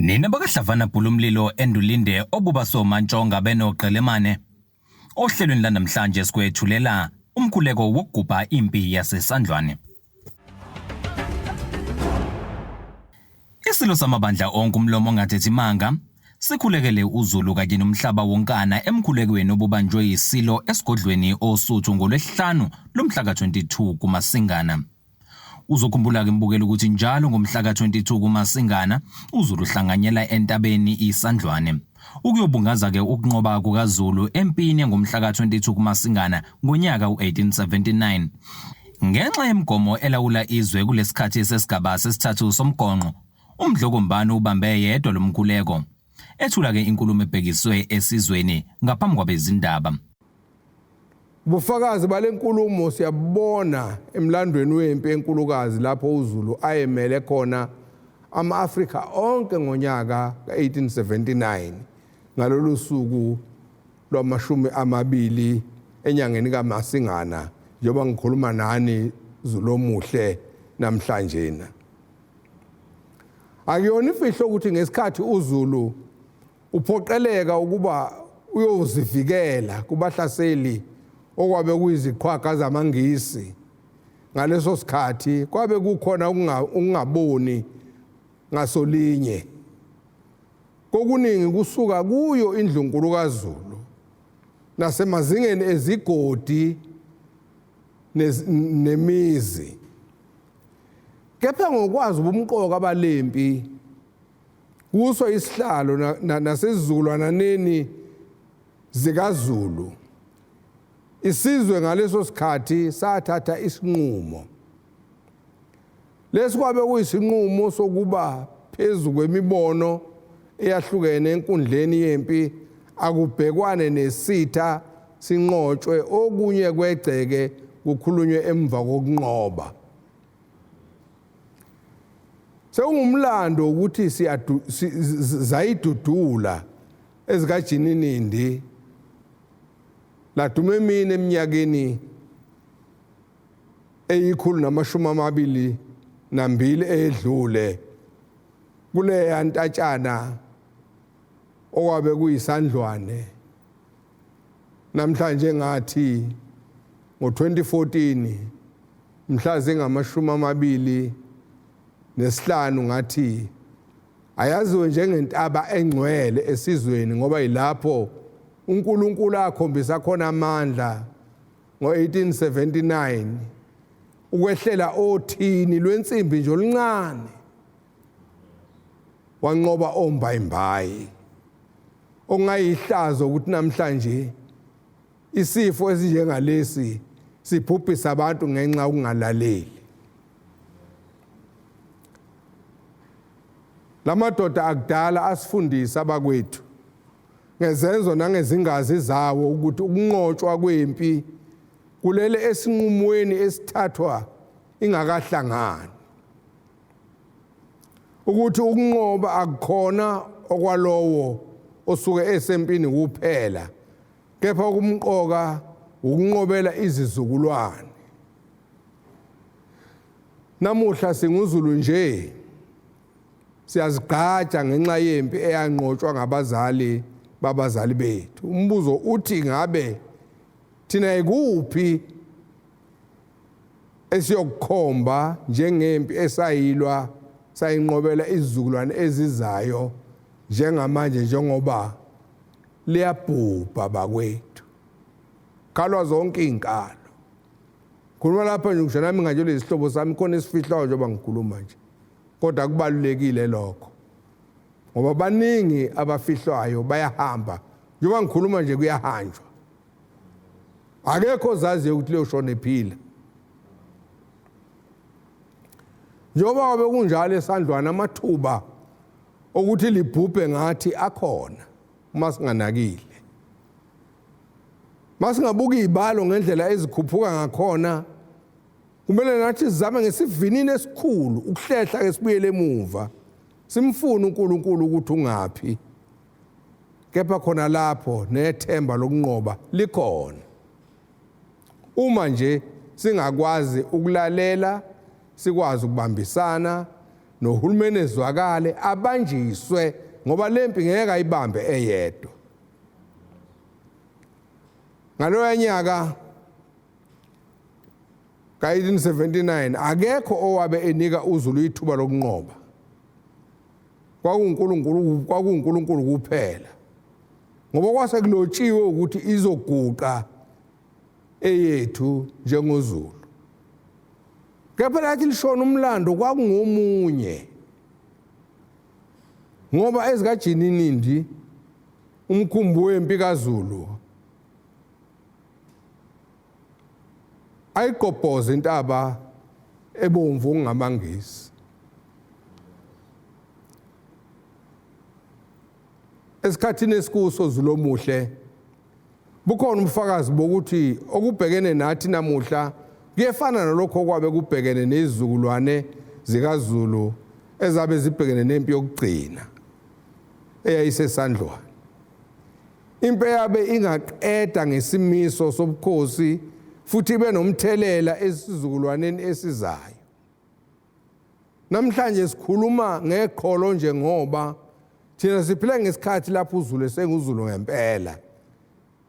Nina bakaHlavana Bhulumlilo eNdulinde obuba soMantshonga benoQelemane. Ohlelweni lanamhlanje sikwethulela umkhuleko wokugubha impi yaseSandlwane. Isilo samabandla onke umlomo ongathethi manga sikhulekele uZulu kanye nomhlaba wonkana emkhulekweni obubanjwe yisilo esigodlweni oSuthu ngoLwesihlanu lomhla ka-22 kuMasingana. Uzokhumbula-ke mbukeli ukuthi njalo ngomhla ka-22 kuMasingana uZulu uhlanganyela entabeni iSandlwane ukuyobungaza-ke ukunqoba kukaZulu empini ngomhla ka-22 kuMasingana ngonyaka u-1879. Ngenxa yemigomo elawula izwe kulesikhathi sesigaba sesithathu somgonqo, uMdlokombane ubambe yedwa lo mkhuleko. Ethula-ke inkulumo ebhekiswe esizweni ngaphambi kwabezindaba. Ubufakazi bale nkulumo siyabubona emlandweni wempi enkulukazi lapho uZulu ayemele khona ama-Afrika onke ngonyaka ka-1879 ngalolu suku lwamashumi amabili enyangeni kaMasingana njengoba ngikhuluma nani Zulu omuhle namhlanjena. Akuyona imfihlo ukuthi ngesikhathi uZulu uphoqeleka ukuba uyozivikela kubahlaseli okwabe kuyiziqhwaga zamaNgisi ngaleso sikhathi kwabe kukhona ukungaboni ngasolinye kokuningi kusuka kuyo indlunkulu kaZulu nasemazingeni ezigodi nemizi kepha ngokwazi ubumqoka balempi kuso isihlalo nasesizukulwananeni zikaZulu isizwe ngaleso sikhathi sathatha isinqumo lesi kwabe kuyisinqumo sokuba phezu kwemibono eyahlukene enkundleni yempi akubhekwane nesitha sinqotshwe okunye kwegceke kukhulunywe emva kokunqoba Sekungumlando ukuthi zayidudula ezikaJininindi laduma emini eminyakeni eyikhulu namashumi amabili nambili eyedlule kuleya ntatshana okwabe kuyisandlwane namhlanje ngathi ngo-2014 mhla zingamashumi amabili nesihlanu ngathi ayaziwe njengentaba engcwele esizweni ngoba yilapho uNkulunkulu akhombisa khona amandla ngo-1879 ukwehlela othini lwensimbi nje oluncane wanqoba ombayimbayi okungayihlazo ukuthi namhlanje isifo esinjengalesi sibhubhisa abantu ngenxa yokungalaleli lamadoda akudala asifundisa abakwethu ngezenzo nangezingazi zawo ukuthi ukunqotshwa kwempi kulele esinqumweni esithathwa ingakahlangani ukuthi ukunqoba akukhona okwalowo osuke esempini kuphela kepha okumqoka ukunqobela izizukulwane namuhla singuZulu nje siyazigqaja ngenxa yempi eyanqotshwa ngabazali babazali bethu umbuzo uthi ngabe thina ikuphi esiyokukhomba njengempi esayilwa sayinqobela izizukulwane ezizayo njengamanje njengoba liyabhubha bakwethu khalwa zonke iy'nkalo khuluma lapha nje ngisho nami nganje lesi sihlobo sami khona esifihlayo njengoba ngikhuluma nje kodwa kubalulekile lokho ngoba baningi abafihlwayo bayahamba njengoba ngikhuluma nje kuyahanjwa akekho ozaziyo ukuthi leyoshona ephila njengoba kwabe kunjalo esandlwana amathuba okuthi libhubhe ngathi akhona uma singanakile masingabuka izibalo ngendlela ezikhuphuka ngakhona kumele nathi sizame ngesivinini esikhulu ukuhlehla ke sibuyele emuva simfune uNkulunkulu ukuthi ungaphi kepha khona lapho nethemba lokunqoba likhona uma nje singakwazi ukulalela sikwazi ukubambisana Nohulumeni ezwakale abanjiswe ngoba lempi ngeke ayibambe eyedwa. Ngaloya nyaka ka-1879 akekho owabe enika uZulu ithuba lokunqoba. KwakunguNkulunkulu kwakunguNkulunkulu kuphela. Ngoba kwase kulotshiwe ukuthi izoguqa eyethu njengoZulu. Kepha lathi lishona umlando kwakungomunye. Ngoba ezikaJininindi umkhumbi wempi kaZulu ayigqobhoza intaba ebomvu okungamangisi. Esikhathini esikuso Zulu omuhle bukhona ubufakazi bokuthi okubhekene nathi namuhla kuyefana nalokho okwabe kubhekene nezizukulwane zikaZulu ezabe zibhekene nempi yokugcina eyayisesandlwane. Impi eyabe ingaqeda ngesimiso sobukhosi futhi ibe nomthelela esizukulwaneni esizayo. Namhlanje sikhuluma ngeqholo nje ngoba thina siphila ngesikhathi lapho uZulu esenguZulu ngempela.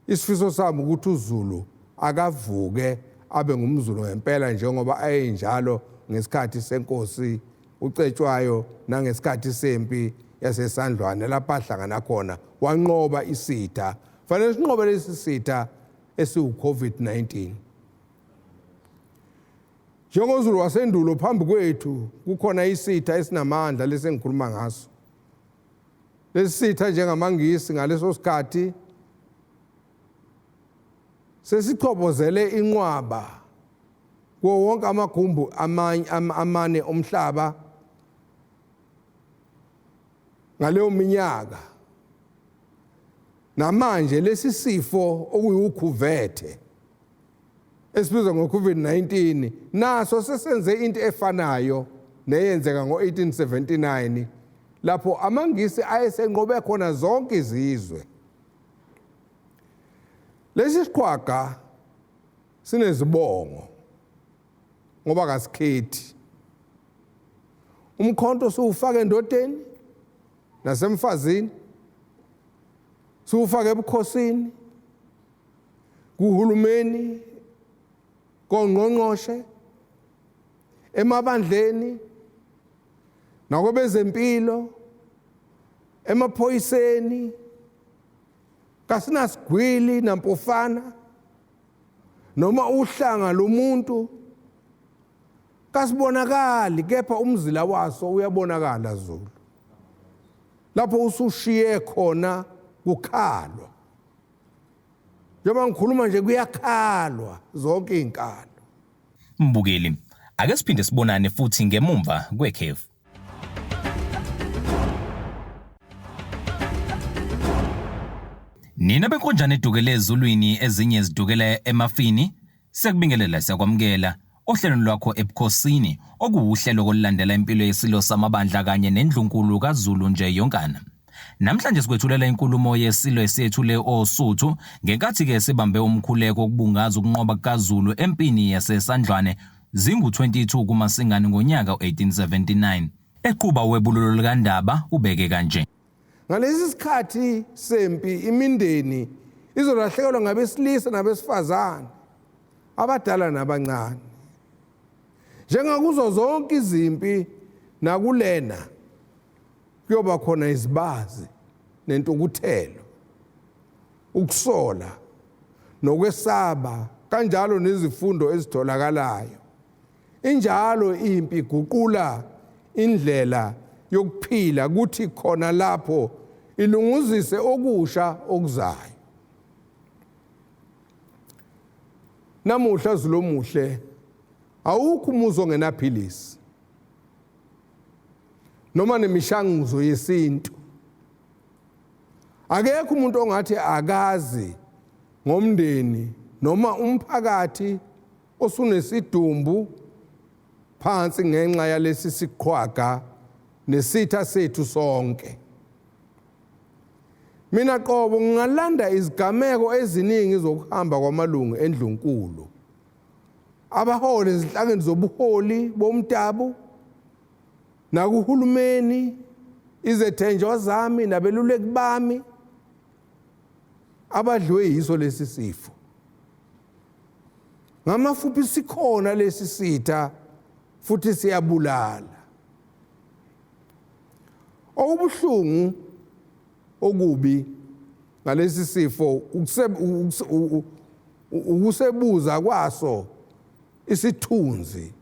Isifiso sami ukuthi uZulu akavuke abe ngumZulu ngempela njengoba ayenjalo ngesikhathi senkosi uCetshwayo nangesikhathi sempi yaseSandlwane lapho ahlangana khona wanqoba isitha. Fanele sinqobe lesi sitha esiwu-COVID-19. NjengoZulu wasendulo phambi kwethu kukhona isitha esinamandla lesi engikhuluma ngaso. Lesi sitha njengamaNgisi ngaleso sikhathi sesichobozele inqwaba kuwo wonke amagumbu amane omhlaba ngaleyo minyaka. Namanje lesi sifo okuyiwukhuvethe esibizwa ngo-COVID-19 naso sesenze into efanayo neyenzeka ngo-1879 lapho amaNgisi ayesenqobe khona zonke izizwe. Lesi siqhwaga sinezibongo ngoba kasikhethi. Umkhonto siwufaka endodeni nasemfazini, siwufake ebukhosini, kuhulumeni, kongqongqoshe, emabandleni, nakwabezempilo, emaphoyiseni, kasinasigwili nampofana noma uhlanga lomuntu kasibonakali, kepha umzila waso uyabonakala Zulu. Lapho usushiye khona kukhalwa. Njengoba ngikhuluma nje kuyakhalwa zonke izinkalo. Mbukeli, ake siphinde sibonane futhi ngemumva kwekhefu. Nina benkonjane edukele ezulwini ezinye zidukela emafini, siyakubingelela siyakwamukela ohlelweni lwakho ebukhosini okuwuhlelo olulandela impilo yesilo samabandla kanye nendlunkulu kaZulu nje yonkana. Namhlanje sikwethulela inkulumo yeSilo esiyethule oSuthu ngenkathi-ke sibambe umkhuleko wokubungaza ukunqoba kukaZulu empini yaseSandlwane zingu-22 kuMasingane ngonyaka u-1879. Eqhuba uwebululo lukaNdaba ubeke kanje. Ngalesi sikhathi sempi imindeni izolahlekelwa ngabesilisa nabesifazane, abadala nabancane. Njengakuzo zonke izimpi nakulena kuyoba khona izibazi nentukuthelo, ukusola nokwesaba kanjalo nezifundo ezitholakalayo. Injalo impi iguqula indlela yokuphila kuthi khona lapho ilunguzise okusha okuzayo. Namuhla Zulu omuhle awukho umuzi ongenaphilisi noma nemishanguzo yesintu. Akekho umuntu ongathi akazi ngomndeni noma umphakathi osunesidumbu phansi ngenxa yalesi siqhwaga nesitha sethu sonke. Mina qobo ngingalanda izigameko eziningi zokuhamba kwamalungu endlunkulu, abaholi ezinhlakeni zobuholi bomdabu, Nakuhulumeni, izethenjwa zami nabeluleki bami abadliwe yiso lesi sifo. Ngamafuphi, sikhona lesi sitha futhi siyabulala. Okubuhlungu okubi ngalesi sifo ukusebuza kwaso isithunzi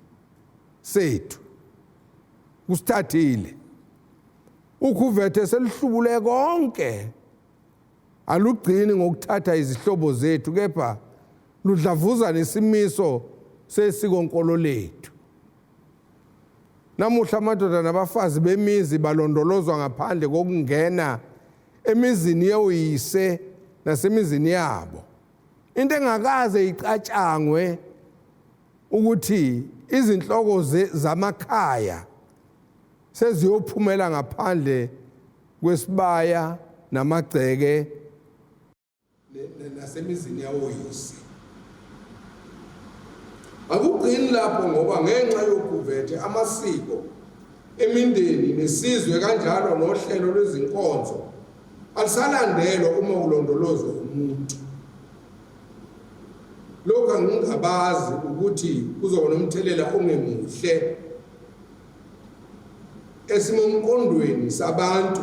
sethu kusithathile. Ukhuvethe selihlubule konke, alugcini ngokuthatha izihlobo zethu kepha ludlavuza nesimiso sesikonkolo lethu. Namuhla amadoda nabafazi bemizi balondolozwa ngaphandle kokungena emizini yoyise nasemizini yabo, into engakaze icatshangwe ukuthi izinhloko zamakhaya seziyophumela ngaphandle kwesibaya namagceke nasemizini yawoyise. Akugcini lapho, ngoba ngenxa yokhuvethe amasiko emindeni nesizwe kanjalo nohlelo lwezinkonzo alisalandelwa uma kulondolozwa umuntu. Lokhu angingabazi ukuthi kuzoba nomthelela ongemuhle esimomqondweni sabantu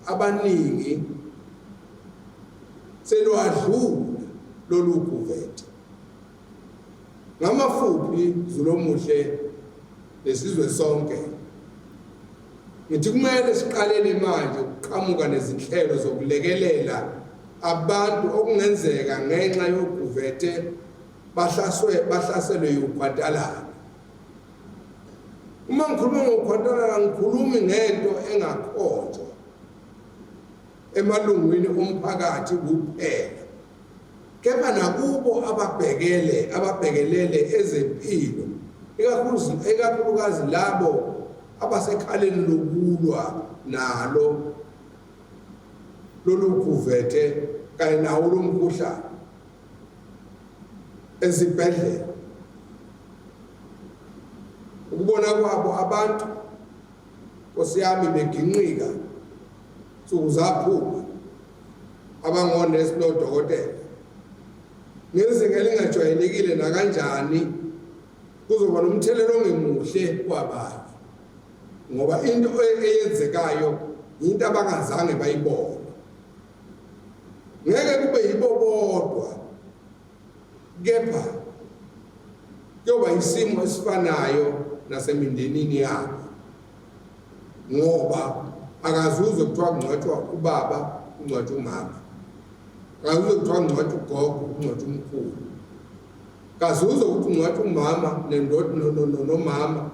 abaningi selwadlula lolu khuvethe. Ngamafuphi, Zulu omuhle nesizwe sonke, ngithi kumele siqalele manje ukuqhamuka nezinhlelo zokulekelela abantu okungenzeka ngenxa yokhuvethe bahlaswe bahlaselwe yikhwantalala. Uma ngikhuluma ngokhwantalala ngikhulumi ngento engakhonjwa emalungwini omphakathi kuphela, kepha nakubo ababhekele ababhekelele ezempilo, ikakhulukazi labo abasekhaleni lokulwa nalo lolu khuvethe kanye nawo lo mkhuhlane ezibhedlela. Ukubona kwabo abantu, Nkosi yami, beginqika nsuku zaphuma abangonesi nodokotela ngezinga elingajwayelekile nakanjani kuzoba nomthelela ongemuhle kwabanye, ngoba into eyenzekayo into abangazange bayibone. Ngeke kube yibo bodwa, kepha kuyoba isimo esifanayo nasemindenini yabo, ngoba akazuzwe kuthiwa kungcwatshwa ubaba, kungcwatshwa umama, akazuzwe kuthiwa kungcwatshwa ugogo, kungcwatshwa umkhulu, kazuzwe ukuthi kungcwatshwa umama nomama,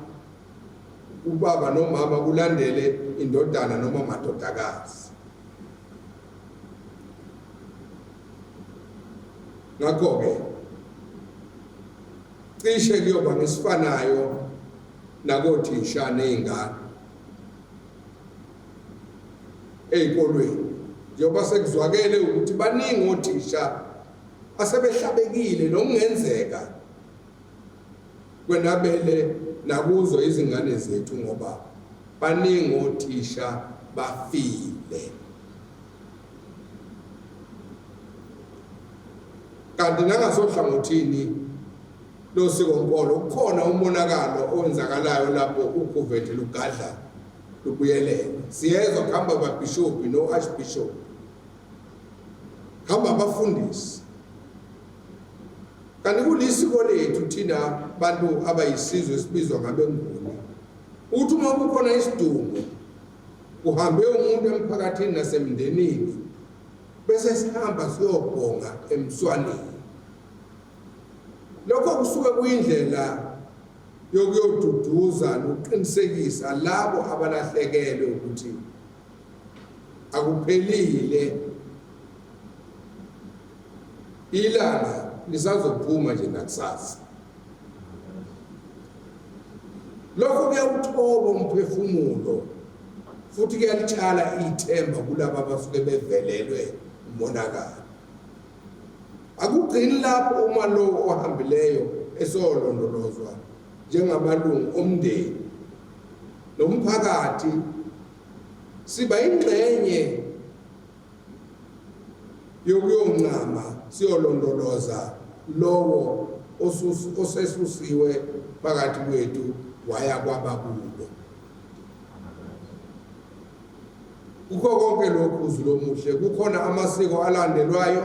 ubaba nomama, kulandele indodana noma amadodakazi. Ngakho-ke cishe kuyoba ngesifanayo nakothisha nezingane ezikolweni, njengoba sekuzwakele ukuthi baningi othisha asebehlabekile nokungenzeka kwenabele nakuzo izingane zethu, ngoba baningi othisha bafile. Kanti nangasohlangothini losikonkolo kukhona umonakalo owenzakalayo lapho ukhuvethe lugadla lubuyelela. Siyezwa kuhamba ababhishobhi no-archbishop, kuhamba abafundisi, kanti kulisiko lethu thina bantu abayisizwe esibizwa ngabeNguni ukuthi uma kukhona isidumbu kuhambe umuntu emphakathini nasemndenini, bese sihamba siyobhonga emswaneni. Lokho kusuke kuyindlela yokuyoduduza nokuqinisekisa labo abalahlekelwe ukuthi akuphelile, ilanga lisazophuma nje nakusasa. Lokho kuyawuthoba umphefumulo futhi kuyalitshala ithemba kulabo abasuke bevelelwe umonakalo. Akugcini lapho, uma lowo ohambileyo eseyolondolozwa njengamalungu omndeni. Nomphakathi siba ingxenye yokuyoncama siyolondoloza lowo osesusiwe phakathi kwethu waya kwabakubo. Kukho konke lokhu, Zulu omuhle, kukhona amasiko alandelwayo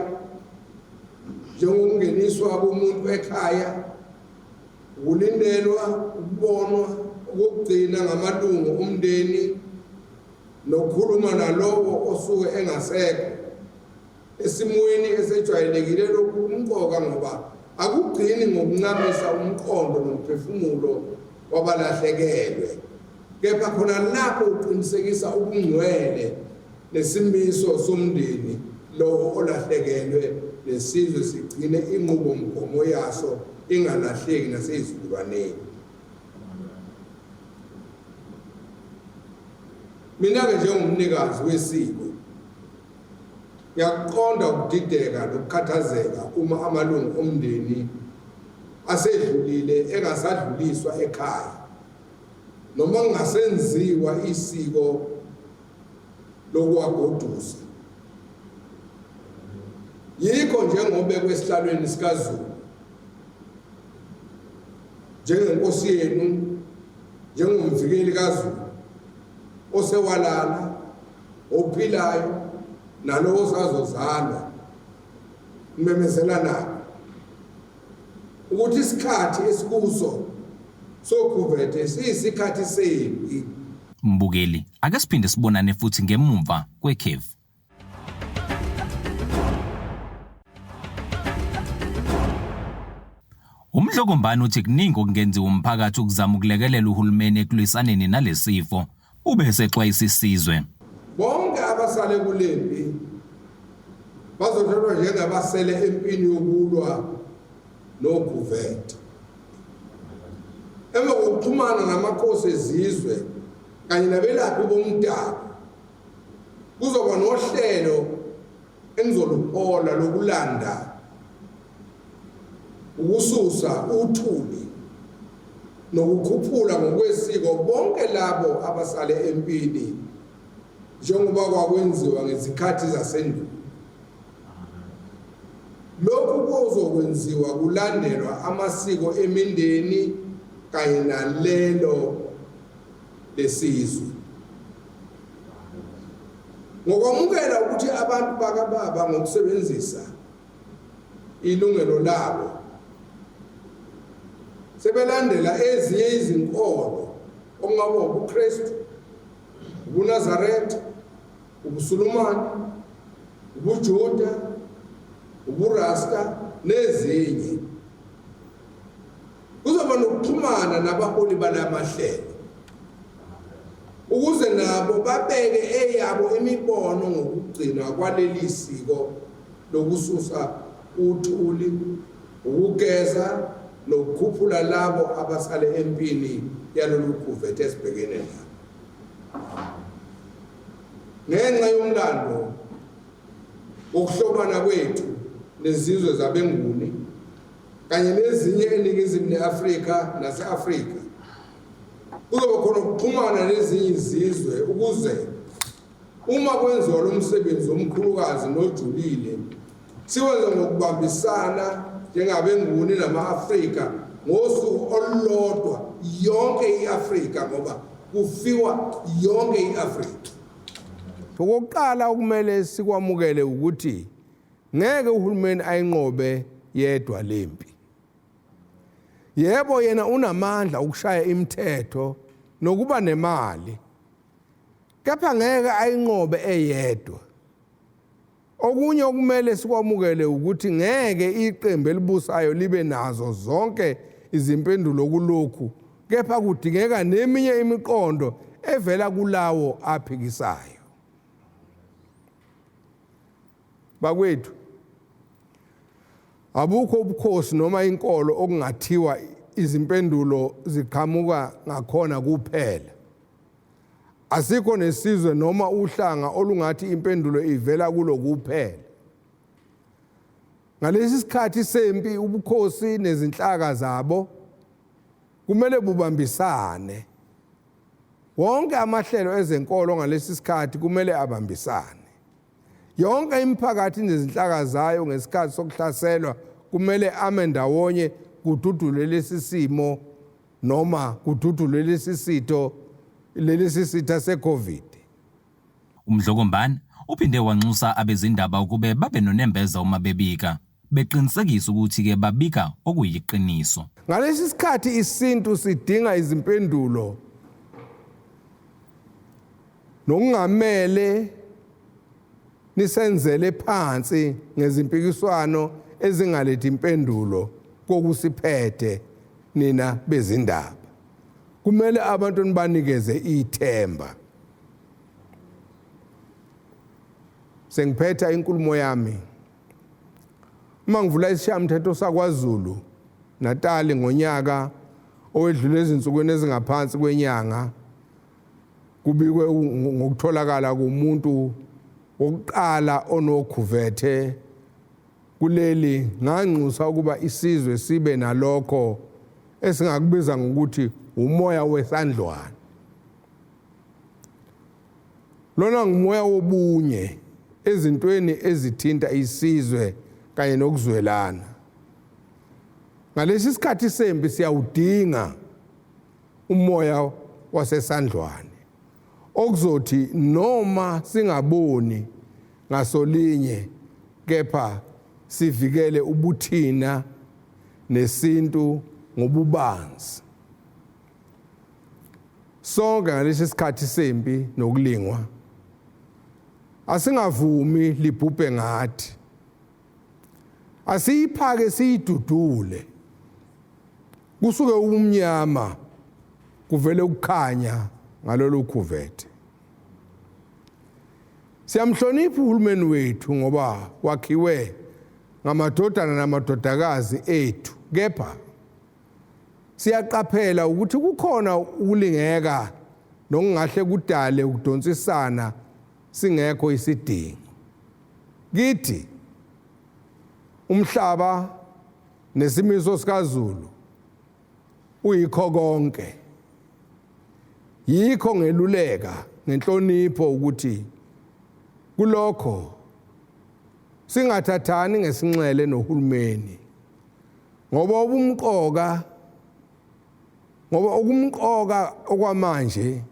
njengokungeniswa komuntu ekhaya, ukulindelwa ukubonwa okokugcina ngamalungu omndeni nokukhuluma nalowo osuke engasekho. Esimweni esejwayelekile lokhu kumqoka ngoba akugcini ngokuncamisa umqondo nomphefumulo wabalahlekelwe, kepha khona lapho uqinisekisa ubungcwele nesimiso somndeni lowo olahlekelwe nesizwe sigcine inqubomgomo yaso ingalahleki nasezizukulwaneni. Mina-ke njengomnikazi wesiko ngiyakuqonda ukudideka nokukhathazeka uma amalungu omndeni asedlulile engasadluliswa ekhaya noma kungasenziwa isiko lokuwagodusa. Yikho njengoba esihlalweni sikaZulu njengenkosi yenu, njengomvikeli kaZulu osewalala, ophilayo nalowo osazozalwa, ngimemezela nabo ukuthi isikhathi esikuso sokhuvethe siyisikhathi sempi. Mbukeli, ake siphinde sibonane futhi ngemumva kwekhefu. Umdlokombane uthi kuningi okungenziwa umphakathi ukuzama ukulekelela uhulumeni ekulwisaneni nalesifo. Ube esexwayisa isizwe. Bonke abasale kulempi bazothathwa njengabasele empini yokulwa nokhuvethe. Emva kokuxhumana namakhosi ezizwe kanye nabelaphi bomdabu, kuzoba nohlelo engizoluhola lokulanda ukususa uthuli nokukhuphula ngokwesiko bonke labo abasale empini njengoba kwakwenziwa ngezikhathi zasendulo. Lokhu kuzokwenziwa kulandelwa amasiko emindeni kanye nalelo lesizwe. Ngokwamukela ukuthi abantu bakababa ngokusebenzisa ilungelo labo sebelandela ezinye izinkolo okungaba ubuKristu, ubuNazaretha, ubuSulumane, ubuJuda, ubuRasta nezinye. Kuzoba nokuxhumana nabaholi balamahlelo ukuze nabo babeke eyabo imibono ngokugcinwa kwaleli siko lokususa uthuli, ukugeza nokukhuphula labo abasale empini yalolu khuvethe esibhekene nalo. Ngenxa yomlando wokuhlobana kwethu nezizwe zabeNguni kanye nezinye eNingizimu ne-Afrika nase-Afrika, kuzoba khona ukuxhumana nezinye izizwe ukuze uma kwenziwa lo msebenzi omkhulukazi nojulile siwenze ngokubambisana njengabeNguni nama-Afrika ngosuku olulodwa yonke i-Afrika, ngoba kufiwa yonke i-Afrika. Okokuqala okumele sikwamukele ukuthi ngeke uhulumeni ayinqobe yedwa lempi. Yebo, yena unamandla okushaya imithetho nokuba nemali, kepha ngeke ayinqobe eyedwa. Okunye okumele sikwamukele ukuthi ngeke iqembu elibusayo libe nazo zonke izimpendulo kulokhu, kepha kudingeka neminye imiqondo evela kulawo aphikisayo. Bakwethu, abukho ubukhosi noma inkolo okungathiwa izimpendulo ziqhamuka ngakhona kuphela. Asikho nesizwe noma uhlanga olungathi impendulo ivela kulo kuphela. Ngalesi sikhathi sempi ubukhosi nezinhlaka zabo kumele bubambisane. Wonke amahlelo ezenkolo ngalesi sikhathi kumele abambisane. Yonke imiphakathi nezinhlaka zayo ngesikhathi sokuhlaselwa kumele ame ndawonye kududulwe lesi simo noma kududulwe lesi sitho lesi sitha seCovid. UMdlokombane uphinde wanxusa abezindaba ukube babe nonembeza uma bebika, beqinisekisa ukuthi-ke babika okuyiqiniso. Ngalesi sikhathi isintu sidinga izimpendulo nokungamele nisenzele phansi ngezimpikiswano ezingalethi impendulo kokusiphethe nina bezindaba. Kumele abantu nibanikeze ithemba. Sengiphetha inkulumo yami. Uma ngivula isishayamthetho sakwaZulu Natali ngonyaka owedlule ezinsukwini ezingaphansi kwenyanga kubikwe ngokutholakala komuntu wokuqala onokhuvethe kuleli nganxusa ukuba isizwe sibe nalokho esingakubiza ngokuthi umoya wesandlwane. Lona ngumoya wobunye ezintweni ezithinta isizwe kanye nokuzwelana. Ngalesi sikhathi sempi siyawudinga umoya wasesandlwane okuzothi noma singaboni ngasolinye kepha sivikele ubuthina nesintu ngobubanzi. Sonke ngalesi sikhathi sempi nokulingwa asingavumi libhubhe ngathi. Asiyiphake siyidudule. Kusuke ubumnyama kuvele ukukhanya ngalolu khuvethe. Siyamhlonipha uhulumeni wethu ngoba wakhiwe ngamadodana namadodakazi ethu kepha Siyaqaphela ukuthi kukhona ukulingeka nokungahle kudale ukudonsisana singekho isidingo. Kithi umhlaba nesimiso sikaZulu uyikho konke. Yikho ngeluleka ngenhlonipho ukuthi kulokho singathathani ngesinxele nohulumeni. Ngoba ubumqoka ngoba okumqoka okwamanje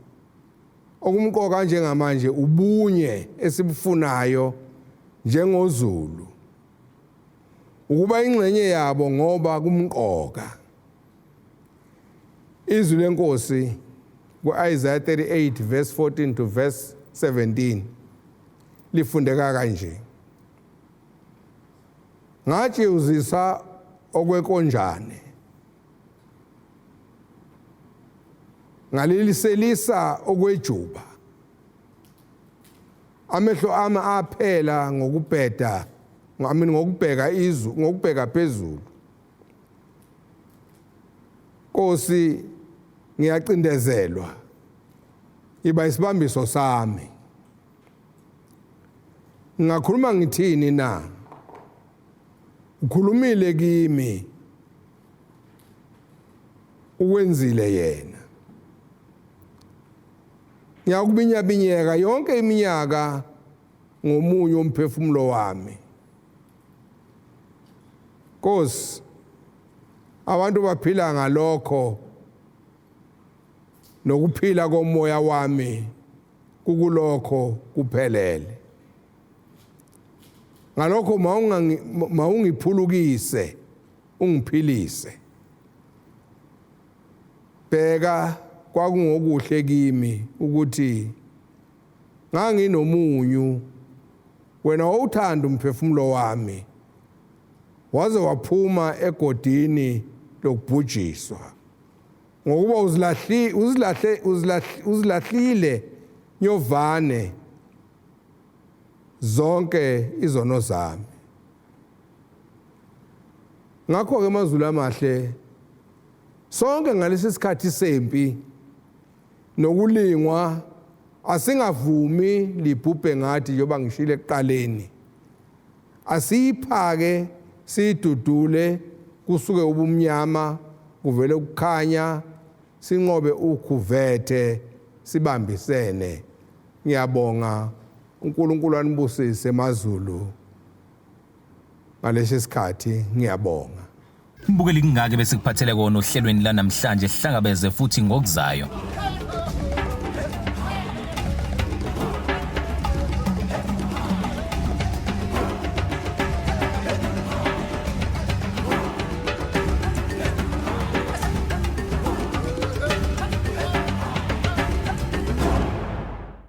okumqoka njengamanje ubunye esibufunayo njengoZulu ukuba ingxenye yabo ngoba kumqoka. Izwi lenkosi ku-Isaiah 38 verse 14 to verse 17 lifundeka kanje. Ngathi uzisa okwekonjane. Ngaliliselisa okwejuba. Amehlo ami aphela ngokubheda, I mean ngokubheka izu, ngokubheka phezulu. Nkosi ngiyacindezelwa. Iba isibambiso sami. Ngingakhuluma ngithini na? Ukhulumile kimi. Ukwenzile yena. Ngiyakubinyabinyeka yonke iminyaka ngomunye umphefumulo wami. Nkosi, abantu baphila ngalokho nokuphila komoya wami kukulokho kuphelele. Ngalokho mawungiphulukise ungiphilise. Bheka kwakungokuhle kimi ukuthi nganginomunyu wena wawuthanda umphefumulo wami waze waphuma egodini lokubhujiswa. Ngokuba uzilahli uzilahle uzilahlile nyovane zonke izono zami. Ngakho-ke mazulu amahle sonke ngalesi sikhathi sempi nokulingwa asingavumi libhubhe ngathi njengoba ngishilo ekuqaleni. Asiyiphake siyidudule kusuke ubumnyama kuvele ukukhanya sinqobe ukhuvethe Sibambisene. Ngiyabonga, uNkulunkulu anibusise emaZulu ngalesi sikhathi. Ngiyabonga. Mbukeli, kungake besikuphathele kona ohlelweni lanamhlanje. Sihlangabeze futhi ngokuzayo.